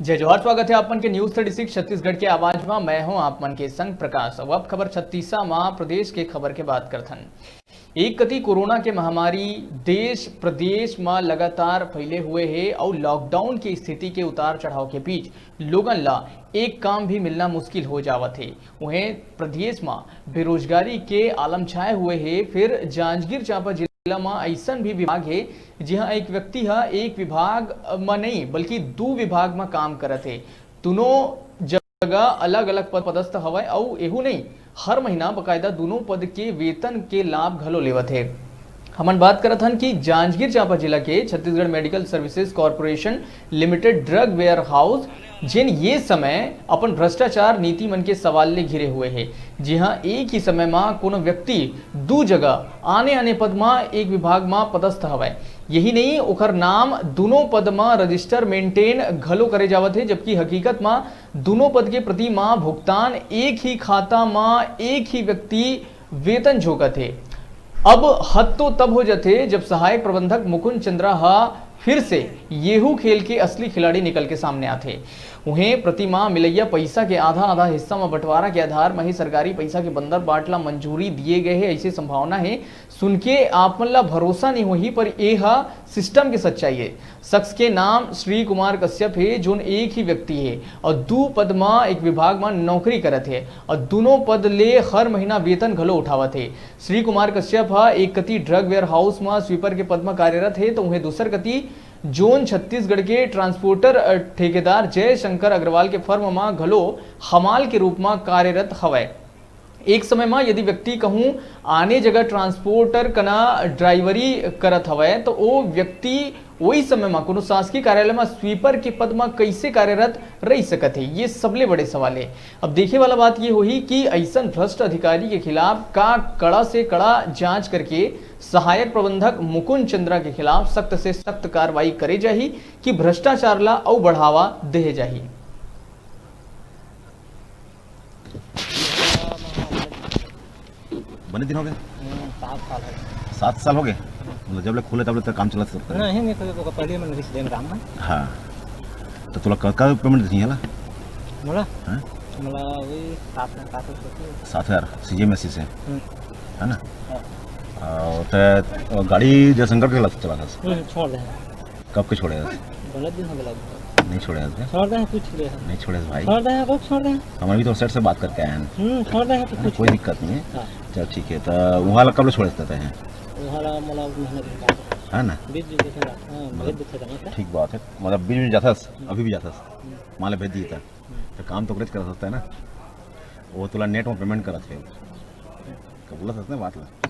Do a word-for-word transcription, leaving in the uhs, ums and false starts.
जय जोहार, स्वागत है आप मन के News Thirty Six छत्तीसगढ़ के आवाज मा। मैं हूं आप मन के संग प्रकाश। अब खबर छत्तीसा मा प्रदेश के खबर के बात करथन। एक कति कोरोना के महामारी देश प्रदेश मा लगातार फैले हुए हे अउ lockdown की स्थिति के उतार चढ़ाव के बीच लोगन ला एक काम भी मिलना मुश्किल हो जावत हे। उहें प्रदेश मा बेरोजगारी के आलम छाए हुए हे। फिर जांजगीर चांपा जिला मा अइसन भी विभाग हे, जिहां एक व्यक्ति ह एक विभाग म नहीं बल्कि दू विभाग म काम करत हे। दुनों जगह अलग-अलग पद पदस्थ हवय अउ एहू नहीं, हर महीना बकायदा दुनों पद के वेतन के लाभ घलो लेवत हे। हमन बात करत हन कि जांजगीर चांपा जिला के Chhattisgarh medical services corporation limited drug warehouse, जेन ये समय अपन भ्रष्टाचार नीति मन के सवाल ले घिरे हुए हे, जिहां एक ही समय मा कोनो व्यक्ति दू जगह आने-आने पद मा एक विभाग मा पदस्थ हवय। यही नहीं, ओकर नाम दुनों पद मा रजिस्टर मेंटेन घलो करे जावत हे, जबकि हकीकत मा दुनों पद के प्रति मा भुगतान एक ही खाता मा एक ही व्यक्ति वेतन झोंकत हे। अब हद तो तब हो जथे, जब सहायक प्रबंधक मुकुंद चंद्रा ह फिर से येहू खेल के असली खिलाड़ी निकल के सामने आथे। उहें, प्रति माह मिलइया पइसा के आधा-आधा हिस्सा म बंटवारा के आधार म ही सरकारी पइसा के बंदर बाट ला मंजूरी दिए गए हे, अइसे संभावना हे। सुन के आप मन ला भरोसा नहीं होही, पर ए ह सिस्टम के सच्चाई हे। शख्स के नाम श्री कुमार कश्यप हे, जोन एक ही व्यक्ति हे अउ दू पद म एक विभाग म नौकरी करत हे अउ दुनों पद ले हर महीना वेतन घलो उठावत हे। श्री कुमार कश्यप ह एक कति ड्रग वेयर हाउस म स्वीपर के पद म कार्यरत हे, तो उहें दूसर कति जोन छत्तीसगढ़ के ट्रांसपोर्टर, अ, ठेकेदार जय शंकर अग्रवाल के फर्म म घलो हमाल के रूप म कार्यरत हवय। एक समय म यदि व्यक्ति कहूं आने जगह ट्रांसपोर्टर कना ड्राइवरी करत हवय, तो ओ व्यक्ति ओई समय म कोनो शासकीय कार्यालय म स्वीपर के पद म कइसे कार्यरत रहि सकत हे, ये सबले बड़े सवाल हे। अब देखे वाला बात ये होही कि अइसन भ्रष्ट अधिकारी के खिलाफ का कड़ा से कड़ा जांच करके सहायक प्रबंधक मुकुंद चंद्रा के खिलाफ सख्त से सख्त कार्रवाई करे जाही कि भ्रष्टाचार ला अउ बढ़ावा देहे जाही। बने दिन हो गए? हम्म, सात साल हो गए। सात साल हो गए? मतलब, जब ले खुले, तब ले तेरा काम चला सकता है? नहीं, नहीं, तो, तो पहले मैंने रिश्ते में काम है। हाँ। तो तोला क-, कब पेमेंट देती है ला? मोला? हाँ? मोला वही सात हजार, सात हजार होती है। सात हजार, सीजीएमएससी से? हम्म। है ना? हाँ। और ते, और गाड़ी जयशंकर के लग चला था? हम्म, छोड़ दे। कब के छोड़े हस? गलत दिन हो गया। नहीं छोड़े हस बे? छोड़ दे, कुछ ले है। नहीं छोड़े हस भाई। छोड़ दे, कुछ छोड़ दे। हम अभी तो सेठ से बात करके आए हैं। हम्म, छोड़ दे, तो अरे, कुछ कोई ले। दिक्कत नहीं है। हाँ। चल ठीक है, तो वहाँ ला कब ले छोड़े देते हैं? वहाँ ला मतलब महीना दिन बाद। है ना? बीच बीच देखे जाता है, हाँ, मतलब, बहुत दिक्कत है ना। ठीक बात है, मतलब बीच बीच जाता है, हम्म। अभी भी जाता है। हम्म। मान ले भेज दिए था। हम्म। तो काम तो करे कर सकता है ना, वो तोला नेट में पेमेंट करत है, कब बोला सकते हैं बात ला।